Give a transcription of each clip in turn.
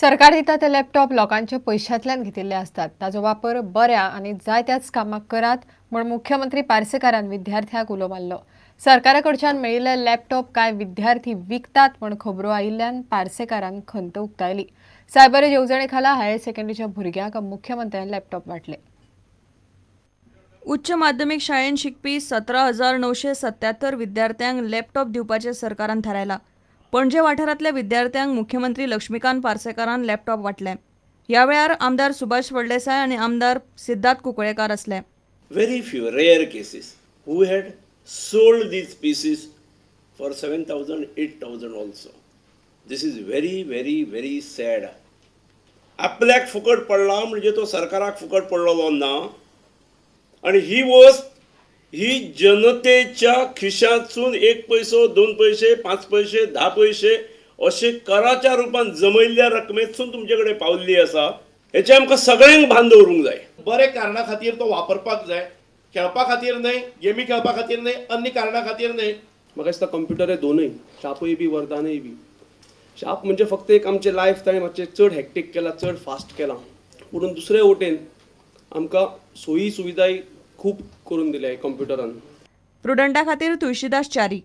सरकार दिता ते लॅपटॉप लोकांच्या पयशांतल्यान घेतिल्ले आसतात, ताचो वापर बऱ्या आनी जाय त्याच कामाक करात म्हूण मुख्यमंत्री पार्सेकारान विद्यार्थ्यांक उलो मारलो. सरकारा कडच्यान मेळिल्ले लॅपटॉप कांय विद्यार्थी विकतात म्हूण खबरो आयिल्ल्यान पार्सेकारान खंत उक्तायली. सायबर येवजणे खाला हायर सेकंडरीच्या भुरग्यांक मुख्यमंत्र्यान लॅपटॉप वांटले. उच्च माध्यमीक शाळेंत शिकपी 17,977 विद्यार्थ्यांक लॅपटॉप दिवपाचें सरकारान थारायलां. पणजे वाठारांतल्या विद्यार्थ्यांक मुख्यमंत्री लक्ष्मीकांत पार्सेकारान लॅपटॉप वांटले. ह्या वेळार आमदार सुभाष फळदेसाय आनी आमदार सिद्धार्थ कुंकळ्येकार आसले. Very few rare cases who had sold these PCs for 7,000, 8,000 also. This is very, very, very sad. आपल्याक फुकट पडला म्हणजे तो सरकाराक फुकट पडलेलो ना आणि ही वस्त ही जनतेच्या खिशांतसून एक पयसो, दोन पयशे, पांच पयशे, धा पयशे अशे कराच्या रुपान जमयल्ल्या रकमेतसून तुमचे कडेन पावल्ली आसा. हेचें आमकां सगळ्यांक भान दवरूंक जाय. बरे कारणा खातीर तो वापरपाक जाय, खेळपा खातीर न्हय, गेमी खेळपा खातीर न्हय, अन्य कारणा खातीर न्हय. म्हाका दिसता कंप्युटर हे दोनूय शापूय बी वरदानूय बी. शाप म्हणजे फक्त एक आमचें लायफ ताणें मातशें चड हॅक्टीक केलां, चड फास्ट केलां. पूण दुसरे वटेन आमकां सोयी सुविधाय खूब करून दिल्या कंप्युटरान. प्रुडंटा खातीर तुळशीदास च्यारी.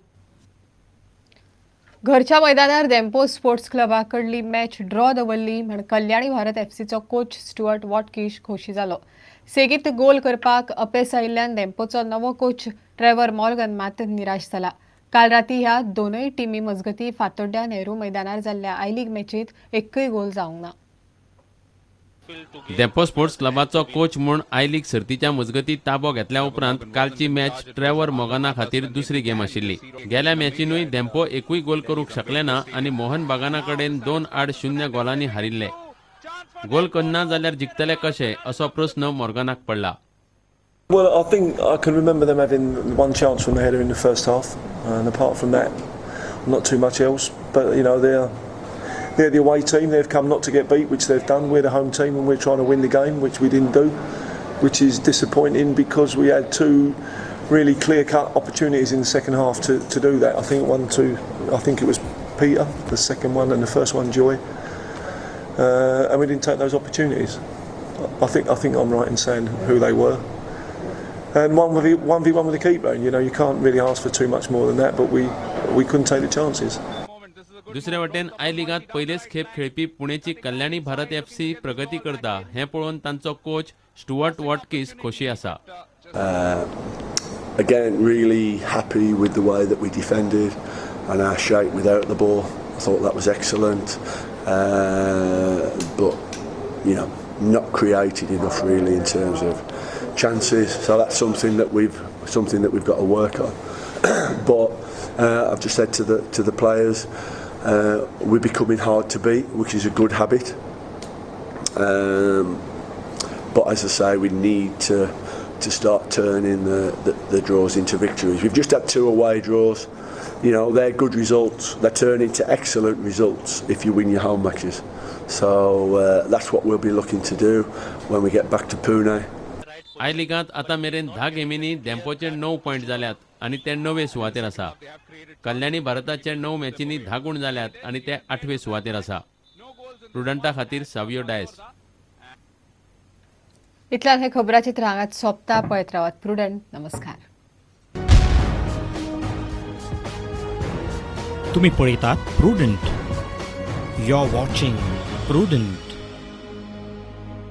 घरच्या मैदानार धेंपो स्पोर्ट्स क्लबा कडली मॅच ड्रॉ दवरली म्हण कल्याणी भारत एफसीचो कोच स्टुअर्ट वॉटकिश खोशी जालो. सेगीत गोल करपाक अपेस आयिल्ल्यान धेंपोचो नवो कोच ट्रेवर मॉर्गन मात निराश जाला. काल राती ह्या दोनूय टिमी मजगती फातोड्ड्या नेहरू मैदानार जाल्ल्या I league मॅचीत एक्कय गोल जावंक ना. धेंपो स्पोर्ट्स क्लबाचो कोच म्हूण I league सर्तीच्या मजगती ताबो घेतल्या उपरांत कालची मॅच ट्रेवर मोगना खातीर दुसरी गेम आशिल्ली. गेल्या मॅचीनूय धेंपो एकूय गोल करूंक शकले ना आनी मोहन बागाना कडेन 2-0 गोलांनी हारिल्ले. गोल करना जाल्यार जिखतले कशे असो प्रस्न मोर्गनाक पडला. Well, I think I can remember them having one chance from the header in the first half, and apart from that, not too much else. But they're the away team. They've come not to get beat, which they've done. We're the home team, and we're trying to win the game, which we didn't do, which is disappointing because we had two really clear-cut opportunities in the second half to do that. I think one, two, I think it was Peter, the second one, and the first one, Joy, and we didn't take those opportunities. I think I'm right in saying who they were. And 1v1 with the keeper, and you can't really ask for too much more than that. But we couldn't take the chances. दुसरे वटेन I लिगांत पयलेच खेप खेळपी पुणेची Kalyani Bharat FC प्रगती करता हें पळोवन तांचो कोच स्टुअर्ट वॉटकिस खोशी आसा. Again, really happy with the way that we defended and our shape without the ball. I thought that was excellent, but not created enough really in terms of chances. So that's something that we've got to work on. But I've just said to the players, we're becoming hard to beat, which is a good habit. But as I say, we need to start turning the draws into victories. We've just had two away draws. They're good results. They turn into excellent results if you win your home matches. So that's what we'll be looking to do when we get back to Pune. I लिगांत आतां मेरेन 10 गेमींनी धेंपोचे 9 point जाल्यात आनी ते णवे सुवातेर आसा. कल्याणी भारताचे 9 मॅचींनी 10 गूण जाल्यात आनी ते आठवे सुवातेर आसा. प्रुडंटा खातीर सावियो डायस. इतल्यान हे खबराचित्र हांगात सोंपता. पळयत रावात प्रुडंट. नमस्कार. तुम्ही पळयतात prudent. You are watching Prudent.